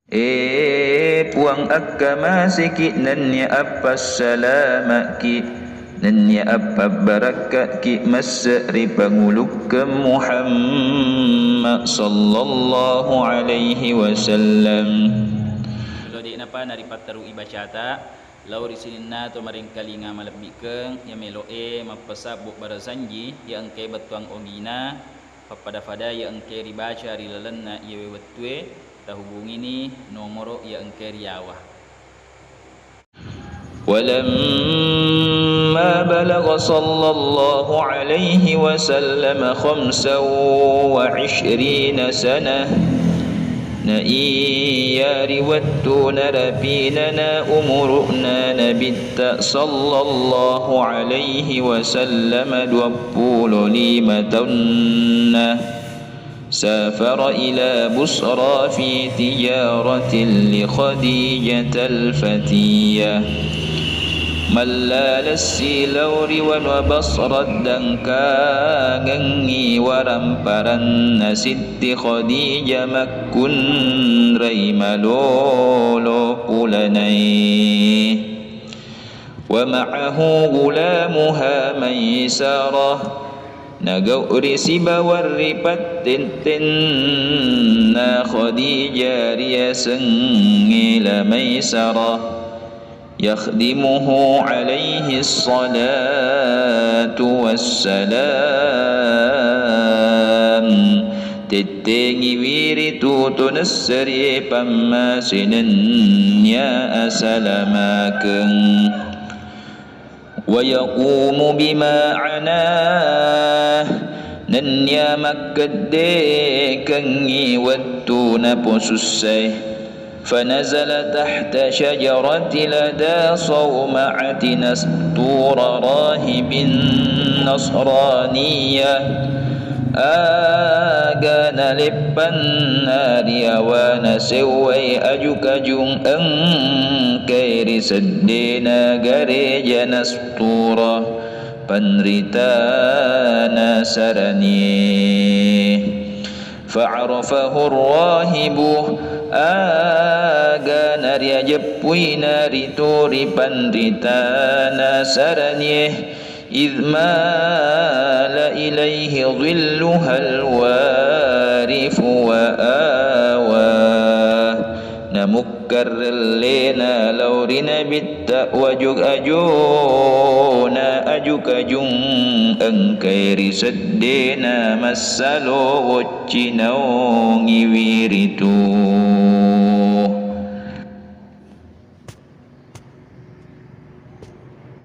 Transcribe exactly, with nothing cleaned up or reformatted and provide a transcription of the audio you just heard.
Eh Puang, akkamasiki nennia appassalamaki, nennia appabbarakkaki masse ri pangulukkeng Muhammad sallallahu alaihi wasallam. Lo de'napa naripatterui bacata, lao ri sininna to marengkalinga malebbikkeng, iya melo'e mappesabbu barasanji, iya engkae bettuang ogina, pappada-pada iya engkae ribaca ri lalenna iyawe wettue, tahubungini nomoro iya engkae riyawa. ولما بلغ صلى الله عليه وسلم خمسا وعشرين سنة, na iyari wettu narapinana umuru'na Nabitta sallallahu alaihi wasallam duappulo lima taunna, سافر إلى بصرى في تجارة لخديجة الفتية. Mallalessi lao ri wanua Basra dangkangengngi waramparanna Sitti Khadijah makkunrai malolo pulanae. ومعه غلامها ميسرة. Nagau ri sibawa ri pattettenna Khadijah riasengnge La Maisarah, يخدمه عليه الصلاة والسلام, tettengiwi ritu to nasserie pammase nennia asalamakeng. ويقوم بما عناه, nennia makkeddekengngi wettu naposussai. فنزل تحت شجرة لدى صومعة نسطور راهب نصرانية. Aga naleppanna ri awana sewwai aju-kajung engkai ri seddena gareja Nastura, panrita Nasaranie. فعرفه الراهب, aga nariajeppuina ritu ri panrita Nasaranie. إذ مال إليه ظلها الوارف وآواه. Namukkarellena lao ri Nabitta wajung-ajona aju-kajung engkai ri seddena massalo woccinaongiwi ritu.